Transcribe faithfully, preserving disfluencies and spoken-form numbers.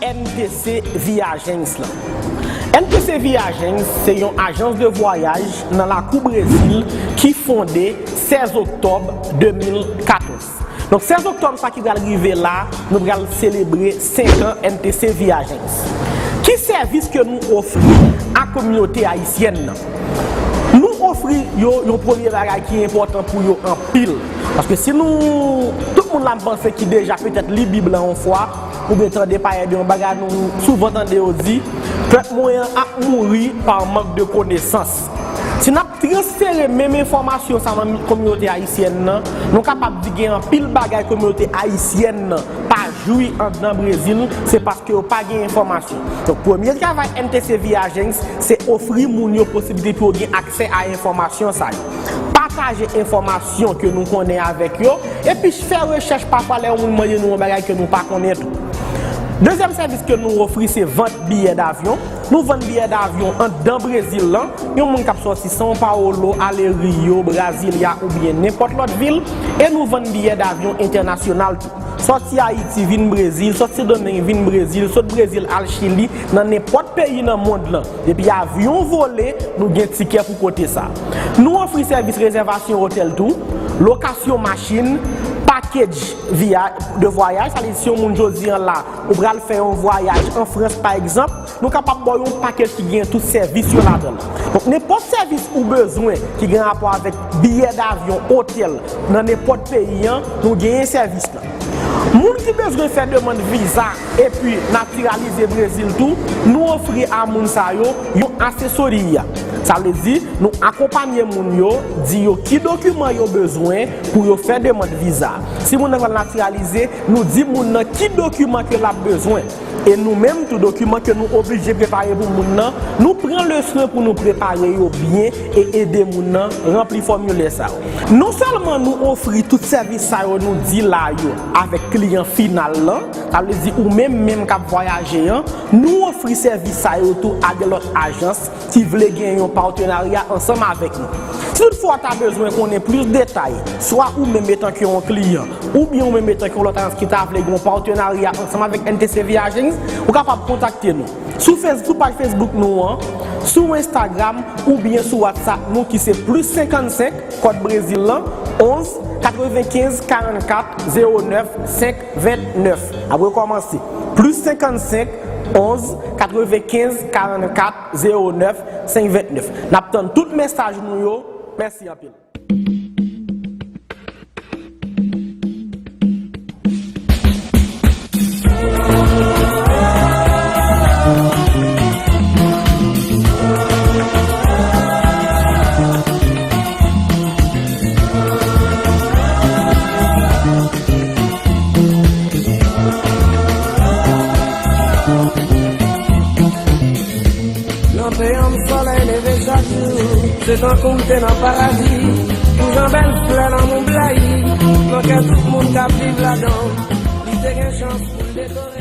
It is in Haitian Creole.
N T C Viagens lan. N T C Viagens se yon ajans de vwayaj nan lakou Brezil ki fonde sèz oktòb de mil katòz. Donk, sèz oktòb sa ki pral rive la, nou pral selebre senk an N T C Viagens. Ki sèvis ke nou ofri a kominote ayisyèn nan? Nou ofri yo yon premye bagay ki enpòtan pou yo anpil. Paske si nou, tout moun la m panse ki deja petèt li Bib la yon fwa, oubyen tande pawòl de yon bagay nou souvan tande yo di, pèp mwen an ap mouri pa mank de konesans. Si n ap transfere menm enfòmasyon sa nan kominote ayisyèn nan, nou kapab di gen anpil bagay kominote ayisyèn nan pa jwi anndan Brezil, se paske yo pa gen enfòmasyon. Donk, premye travay N T C Viagens, se ofri moun yo posiblite pou yo gen aksè a enfòmasyon sa yo. Pataje enfòmasyon ke nou konnen avèk yo, epi fè rechèch pafwa lè yon moun mande nou yon bagay ke nou pa konnen tou. Dezyèm sèvis ke nou ofri, se vant biyè davyon. Nou vann biyè davyon anndan Brezil lan. Yon moun k ap sòti São Paulo, ale Rio, Brasilia oubyen nenpòt lòt vil, e nou vann biyè davyon entènasyonal tou. Sòti Ayiti vin Brezil, sòti Sendomeng vin Brezil, sot Brezil al Chili, nan nenpòt peyi nan mond lan. Depi avyon vole, nou gen tikè pou kote sa. Nou ofri sèvis rezèvasyon otèl tou, lokasyon machin, package via, de vwayaj, sa vle di si yon moun jodi an la, ou pral fè yon vwayaj an Frans pa egzanp, nou kapab ba w yon package ki gen tout sèvis yo ladan l. Donk, nenpòt sèvis ou bezwen ki gen rapò avèk biyè davyon, otèl, nan nenpòt peyi an, nou genyen sèvis lan. Moun ki bezwen fè demann viza epi natiralize Brezil tou, nou ofri a moun sa yo yon asesori. Sa vle di, nou akonpanye moun yo, di yo ki dokiman yo bezwen pou yo fè demann viza. Si moun nan pral natiralize, nou di moun nan ki dokiman ke l ap bezwen. E nou menm tou, dokiman ke nou oblije prepare pou moun nan, nou pran le swen pou nou prepare yo byen e ede moun nan ranpli fòmilè sa yo. Non sèlman nou ofri tout sèvis sa yo nou di la yo avèk kliyan final lan, sa vle di ou menm menm k ap vwayaje an, nou ofri sèvis sa yo tou a de lòt ajans ki vle gen yon patenarya ansanm avèk nou. Si toutfwa w ta bezwen konnen plis detay, swa ou menm etanke yon kliyan, oubyen ou menm etanke yon lòt ajans ki ta vle gen yon patenarya ansanm avèk N T C Viagens, ou kapab kontakte nou sou Face-, sou paj Facebook nou an, sou Instagram oubyen sou WhatsApp nou ki se plis senkannsenk, kòd Brezil lan, onz, katrevenkenz, karannkat, zewo nèf, senk, vennèf. N ap rekòmanse, plis senkannsenk, onz, katrevenkenz, karannkat, zewo nèf, senk, vennèf. N ap tann tout mesaj nou yo. Mèsi anpil. Nan peyi m, solèy leve chak jou, se tankou m te nan paradi. Pou jan bèl flè lanmou blayi nan kè tout moun k ap viv ladan, li te gen chans pou l dekore.